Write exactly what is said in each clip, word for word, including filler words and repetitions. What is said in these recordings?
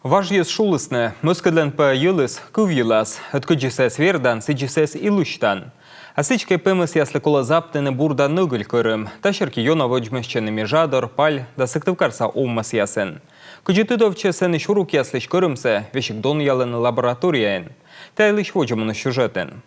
Важ йӧз шулісны: мӧскӧдлӧн пӧ йӧлыс кывйылас. Ӧд кыдзи сійӧс вердан, сідзи сійӧс и лысьтан. А сідзкӧ, пемӧсъяслы колӧ заптыны бур да нӧгыль кӧрым. Та серти ёна водзмӧстчӧны Межадор, Паль да Сыктывкарса овмӧсъясын. Кыдзи тыдовтчӧ, сэні сюрукъяслысь кӧрымсӧ весиг донъялӧны лабораторияын. Та йылысь водзӧ миян сюжетын.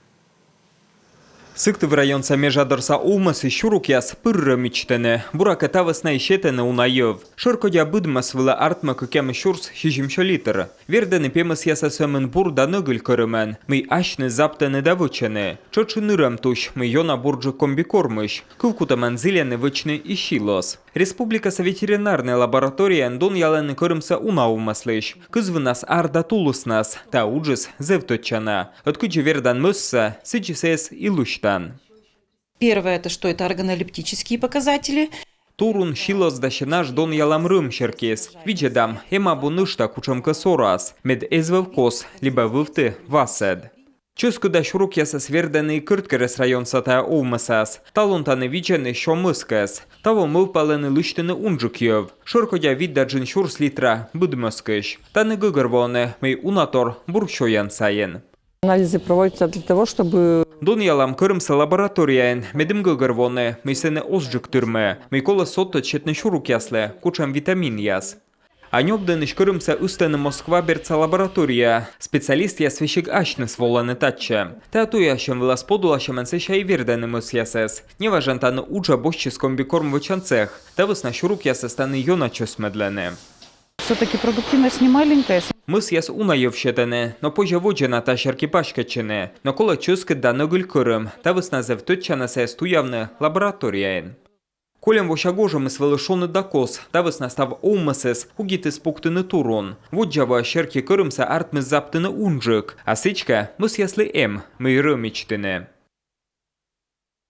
Сыктыв районса Межадорса овмӧсысь сюрукъяс пыр рӧмитчӧны. Буракӧ, та вӧсна и сетӧны уна йӧв. Шӧркодя быдмӧс вылӧ артмӧ кӧкъямыс сюрс сизимсё литр. Вердӧны пемӧсъясӧс сӧмын бур да нӧгыль кӧрымӧн, мый асьныс заптӧны да вӧчӧны. Тшӧтш и нырӧм тусь, мый ёна бурджык комбикормысь. Кывкутӧмӧн зільӧны вӧчны и силос. Республикаса ветеринарнӧй лабораторияын донъялӧны кӧрымсӧ уна овмӧслысь. Кызвынас ар да тулыснас. Та уджыс зэв тӧдчана. Ӧд кыдзи вердан мӧссӧ, сідзи сійӧс и лысьтан. Первое, это что? Это органолептические показатели. Турун, силос да сенаж донъялам рӧм серти. Видзӧдам, эм абу нӧшта кутшӧмкӧ сорас, мед эз вӧв кос либӧ вывті васӧд. Чӧскыда сюрукъясӧс вердӧны и Кӧрткерӧс районса тайӧ овмӧсас. Талун тані видзӧны сё мӧскӧс. Таво мӧвпалӧны лысьтыны унджык йӧв. Шӧркодя вит да джын сюрс литра быдмӧскысь. Тані гӧгӧрвоӧны, мый уна тор бур сёян сайын. Анализы проводятся для того, чтобы... Донъялам кӧрымсӧ лабораторияын, медым гӧгӧрвоны, мый сэні озджык тырмӧ, мый колӧ содтӧд сетны сюрукъяслы, кутшӧм витаминъяс. А ньӧбдӧнысь кӧрымсӧ ыстӧны Москва бердса лабораторияӧ. Специалистъяс весиг асьныс волӧны татчӧ. Та туясьӧм вылас подуласьӧмӧн сэсся и вердӧны мӧсъясӧс. Неважӧн тані уджӧ босьтчис комбикорм вӧчан цех. Та вӧсна сюрукъясӧс тані ёна чӧсмӧдлӧны. Всё-таки продуктивность не маленькая. Мӧсъяс уна йӧв сетӧны, но позьӧ водзӧ на та серти паськӧдчыны. Но колӧ чӧскыд да нӧгыль кӧрым. Та вӧсна зэв тӧдчана сійӧс туявны лабораторияын. Кольӧм вося гожӧмыс вӧлі шоныд да кос. Та вӧсна став овмӧсыс кутіс пуктыны турун. Воддза вояс серти кӧрымсӧ артмис заптыны унджык. А сідзкӧ, мӧсъяслы эм мый рӧмитчыны.